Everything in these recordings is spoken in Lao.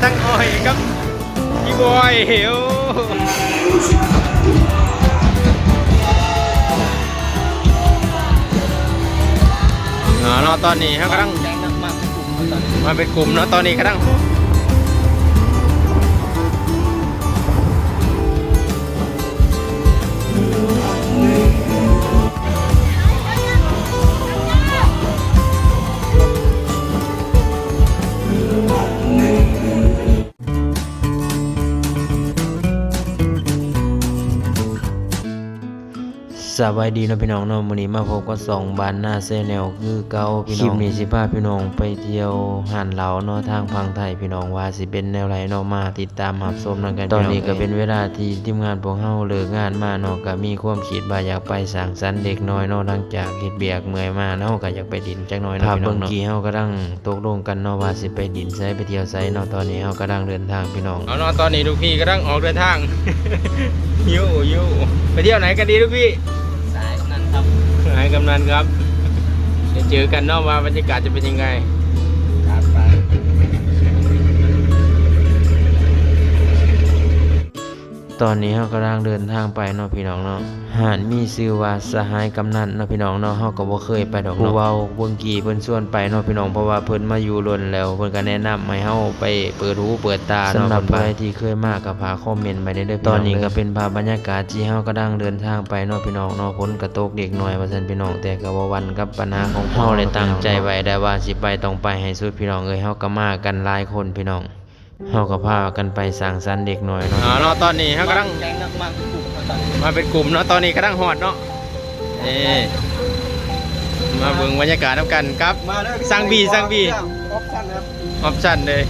ທັງອ້ອຍກັບພີ່ບອຍ ໂອ້ ເນາະ ຕອນນີ້ເຮົາກຳລັງ ມາເປັນກຸ່ມເນາະ ຕອນນີ້ກຳລັງ ສະບາຍດີເນາະພີ່ນ້ອງເນາະ ມື້ນີ້ມາພົບກັບຊ່ອງບ້ານນາແຊນແນວຄືເກົ່າພີ່ນ້ອງ. ຄລິບນີ້ຊິພາພີ່ນ້ອງໄປທ່ຽວຮ້ານເຫຼົ້າເນາະ ທາງຝັ່ງໄທພີ່ນ້ອງ ວ່າຊິເປັນແນວໃດເນາະ ມາຕິດຕາມຮັບຊົມນຳກັນ. ຕອນນີ້ກໍເປັນເວລາທີ່ທີມງານພວກເຮົາເລີກງານມາເນາະ ກໍມີຄວາມຄິດວ່າຢາກໄປສັງສັນເດັກນ້ອຍເນາະ ຫຼັງຈາກເຮັດວຽກເມື່ອຍມາເນາະ ກໍຢາກໄປຫຼິ້ນຈັກໜ້ອຍເນາະ ຖ້າເບິ່ງກີ້ເຮົາກຳລັງ ຕົກລົງກັນເນາະວ່າຊິໄປດິນໃສ ໄປທ່ຽວໃສເນາະ. ຕອນນີ້ເຮົາກຳລັງເດີນທາງພີ່ນ້ອງ ເອົາເນາະ ຕອນນີ້ລູກພີ່ກຳລັງອອກເດີນທາງ ຢູ່ ຢູ່ ໄປທ່ຽວໃນກັນດີລູກພີ່? ສະຫາຍກຳນັນຄັບ ສະຫາຍກຳນັນຄັບ ໄດ້ເຈີກັນເນາະວ່າບັນຍາກາດຈະເປັນຍັງໄງ ຄັບ ໄປ. ຕອນນີ້ເຮົາກຳລັງເດີນທາງໄປເນາະພີ່ນ້ອງເນາະ ຮ້ານມີຊື່ວ່າສະຫາຍກຳນັນເນາະພີ່ນ້ອງເນາະ ເຮົາກໍບໍ່ເຄີຍໄປດອກເນາະ ຜູ້ເວົ້າເມື່ອກີ້ເພິ່ນຊວນໄປເນາະພີ່ນ້ອງ ເພາະວ່າເພິ່ນມາຢູ່ດົນແລ້ວ ເພິ່ນກໍແນະນຳໃຫ້ເຮົາໄປເປີດຫູເປີດຕາເນາະ. ສຳລັບຜູ້ໃດທີ່ເຄີຍມາກໍຝາກຄອມເມັນໄວ້ແດ່ເດີພີ່ນ້ອງເດີ ຕອນນີ້ກໍເປັນພາບບັນຍາກາດທີ່ເຮົາກຳລັງເດີນທາງໄປເນາະພີ່ນ້ອງເນາະ ຝົນກໍຕົກເລັກນ້ອຍວ່າຊັ້ນພີ່ນ້ອງ ແຕ່ກໍບໍ່ຫວັ່ນກັບບັນຫາຂອງພວກເຮົາ ເຮົາໄດ້ຕັ້ງໃຈໄວ້ແລ້ວວ່າຊິໄປ ຕ້ອງໄປໃຫ້ສຸດພີ່ນ້ອງເອີຍ ເຮົາກໍມາກັນຫຼາຍຄົນພີ່ນ້ອງ. ເຮົາກໍພາກັນໄປສັງສັນເດັກນ້ອຍເນາະ ເນາະ ຕອນນີ້ເຮົາກຳລັງ ມາເປັນກຸ່ມເນາະ ຕອນນີ້ກຳລັງຮອດເນາະ ເອີ ມາເບິ່ງບັນຍາກາດນຳກັນກັບ ມາເດີ ຊັງບີ ຊັງບີ ອອບຊັນເລີຍ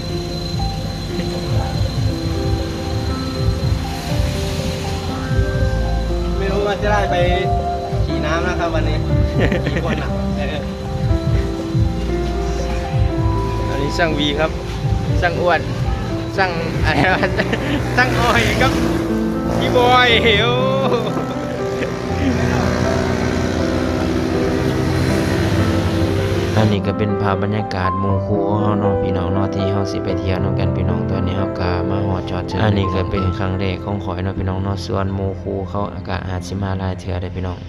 ໄມ່ຮູ້ວ່າຈະໄດ້ໄປຂີ່ນ້ຳນະຄັບວັນນີ້ ທີ່ຄົນນະ ເອີ ອັນນີ້ຊ່າງວີຄັບ ຊ່າງອ້ວນ ຊ່າງ ຊ່າງອ້ອຍກັບພີ່ບອຍ ໂອ້ ອັນນີ້ກໍເປັນພາບບັນຍາກາດໝູ່ຄູ່ຂອງເຮົາເນາະ ພີ່ນ້ອງເນາະ ທີ່ເຮົາຊິໄປທ່ຽວນຳກັນພີ່ນ້ອງ. ຕອນນີ້ເຮົາກໍມາຮອດຈອດເຖິງ ອັນນີ້ກໍເປັນຄັ້ງແລກຂອງຂ້ອຍເນາະ ພີ່ນ້ອງເນາະ ສ່ວນໝູ່ຄູ່ເຂົາກໍອາດຊິມາຫຼາຍເທື່ອເດ້ພີ່ນ້ອງ.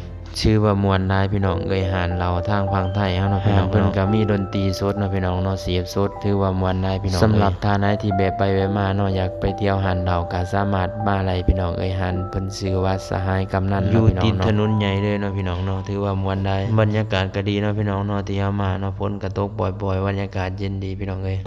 ຖືວ່າມ່ວນຫຼາຍພີ່ນ້ອງເອີຍ ຮ້ານເຫຼົ້າທາງຝັ່ງໄທເຮົາເນາະ ພີ່ນ້ອງເນາະ ເພິ່ນກໍມີດົນຕີສົດເນາະ ພີ່ນ້ອງເນາະ ສຽບສົດ ຖືວ່າມ່ວນຫຼາຍພີ່ນ້ອງເອີຍ. ສຳລັບທ່ານໃດທີ່ແບບໄປແບບມາເນາະ ຢາກໄປທ່ຽວຮ້ານເຫຼົ້າກໍສາມາດມາໄດ້ພີ່ນ້ອງເອີຍ ຮ້ານເພິ່ນຊື່ວ່າສະຫາຍກຳນັນເນາະ ຢູ່ຕິດຖະໜົນໃຫຍ່ເລີຍເນາະ ພີ່ນ້ອງເນາະ ຖືວ່າມ່ວນຫຼາຍ ບັນຍາກາດກໍດີເນາະ ພີ່ນ້ອງເນາະ ທີ່ເຮົາມາເນາະ ຝົນກໍຕົກປ່ອຍໆ ບັນຍາກາດເຢັນດີພີ່ນ້ອງເອີຍ.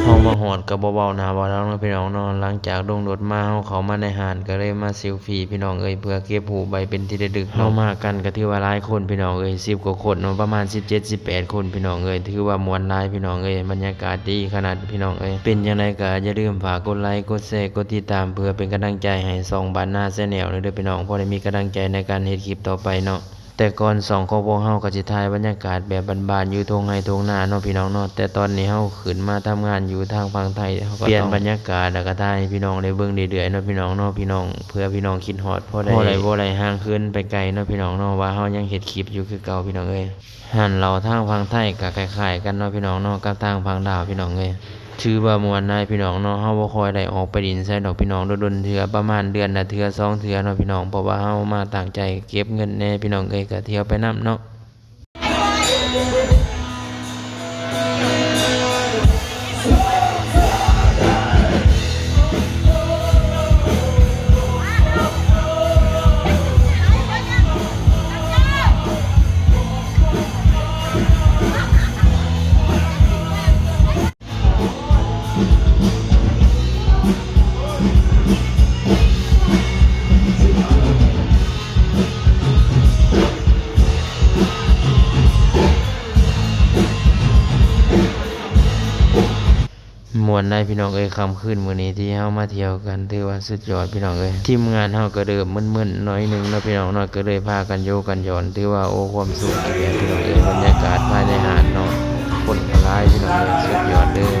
ເຮົາມາຮອດກໍບໍ່ເວົ້າໜ້າເວົ້າຫຼັງເນາະ ພີ່ນ້ອງເນາະ ຫຼັງຈາກລົງລົດມາ ເຮົາເຂົ້າມາໃນຮ້ານ ກໍເລີຍມາເຊວຟີພີ່ນ້ອງເອີຍ ເພື່ອເກັບຮູບໄວ້ເປັນທີ່ລະລຶກເນາະ. ເຮົາມາກັນກໍຖືວ່າຫຼາຍຄົນພີ່ນ້ອງເອີຍ ສິບກວ່າຄົນເນາະ ປະມານສິບເຈັດ ສິບແປດຄົນພີ່ນ້ອງເອີຍ ຖືວ່າມ່ວນຫຼາຍພີ່ນ້ອງເອີຍ ບັນຍາກາດດີຂະໜາດພີ່ນ້ອງເອີຍ. ເປັນຈັ່ງໃດກໍຢ່າລືມຝາກກົດໄລ ກົດແຊ ກົດຕິດຕາມ ເພື່ອເປັນກຳລັງໃຈໃຫ້ຊ່ອງບ້ານນາແຊນແນວເດີພີ່ນ້ອງ ພໍໄດ້ມີກຳລັງໃຈໃນການເຮັດຄລິບຕໍ່ໄປເນາະ. ແຕ່ກ່ອນ ຊ່ອງຂອງພວກເຮົາກໍຊິຖ່າຍບັນຍາກາດແບບບ້ານໆ ຢູ່ທົ່ງໄຮ່ທົ່ງນາເນາະ ພີ່ນ້ອງເນາະ ແຕ່ຕອນນີ້ເຮົາຂຶ້ນມາທຳງານຢູ່ທາງຝັ່ງໄທ ເຮົາກໍຕ້ອງປ່ຽນບັນຍາກາດ ແລ້ວກໍຖ່າຍໃຫ້ພີ່ນ້ອງໄດ້ເບິ່ງເລື້ອຍໆເນາະ ພີ່ນ້ອງເນາະ ພີ່ນ້ອງ ເພື່ອພີ່ນ້ອງຄິດຮອດ ພໍໄດ້ ພໍໄດ້ບໍ່ໄດ້ຫ່າງເຫີນໄປໄກເນາະ ພີ່ນ້ອງເນາະ ວ່າເຮົາຍັງເຮັດຄລິບຢູ່ຄືເກົ່າ ພີ່ນ້ອງເອີຍ. ຮ້ານເຫຼົ້າທາງຝັ່ງໄທກໍຄ້າຍໆກັນເນາະ ພີ່ນ້ອງເນາະ ກັບທາງຝັ່ງລາວ ພີ່ນ້ອງເອີຍ. ຖືວ່າມ່ວນຫຼາຍພີ່ນ້ອງເນາະ ເຮົາບໍ່ຄ່ອຍໄດ້ອອກໄປຫຼິ້ນໃສດອກພີ່ນ້ອງ ດົນໆເທື່ອ ປະມານເດືອນລະເທື່ອສອງເທື່ອເນາະພີ່ນ້ອງ ເພາະວ່າເຮົາມາຕັ້ງໃຈເກັບເງິນແດ່ພີ່ນ້ອງເອີຍ ກໍທ່ຽວໄປນຳເນາະ. ມ່ວນໄດ໋ພີ່ນ້ອງເອີຍ ຄ່ຳຄືນມື້ນີ້ທີ່ເຮົາມາທ່ຽວກັນ ຖືວ່າສຸດຍອດພີ່ນ້ອງເອີຍ. ທີມງານເຮົາກໍເລີ່ມມຶນໆໜ້ອຍໜຶ່ງເນາະພີ່ນ້ອງເນາະ ກໍເລີຍພາກັນໂຢກັນຢອນ ຖືວ່າ ໂອ້ ຄວາມສຸກອີກແລ້ວພີ່ນ້ອງເອີຍ. ບັນຍາກາດພາຍໃນຮ້ານເນາະ ຄົນກໍຫຼາຍພີ່ນ້ອງເອີຍ ສຸດຍອດເລີຍ.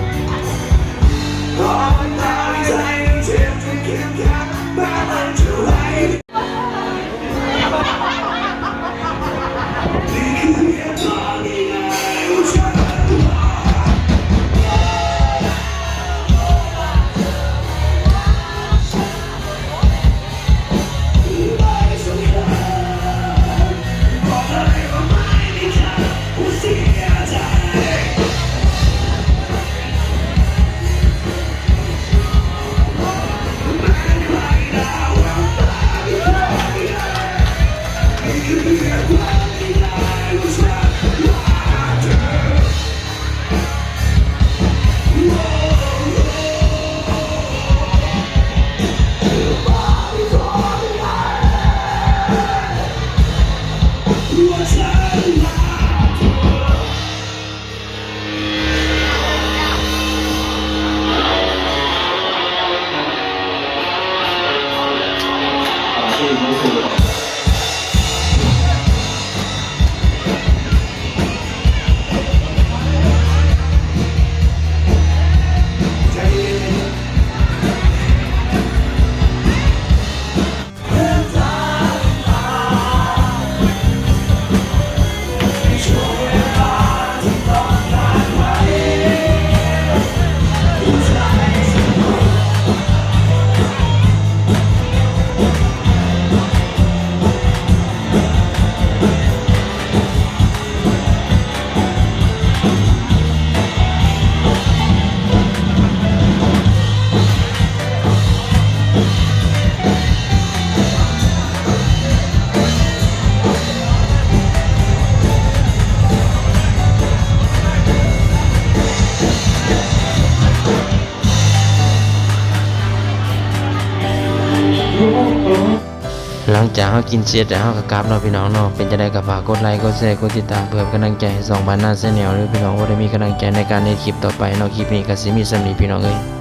ຫຼັງຈາກເຮົາກິນເສັດແລ້ວ ເຮົາກໍກັບເນາະພີ່ນ້ອງເນາະ. ເປັນຈັ່ງໃດກໍຝາກກົດໄລ ກົດແຊ ກົດຕິດຕາມ ເພື່ອເປັນກຳລັງໃຈໃຫ້ຊ່ອງບ້ານນາແຊນແນວເດີພີ່ນ້ອງ ເພື່ອໄດ້ມີກຳລັງໃຈໃນການເຮັດຄລິບຕໍ່ໄປເນາະ. ຄລິບນີ້ກໍຊິມີສ່ຳນີ້ພີ່ນ້ອງເອີຍ.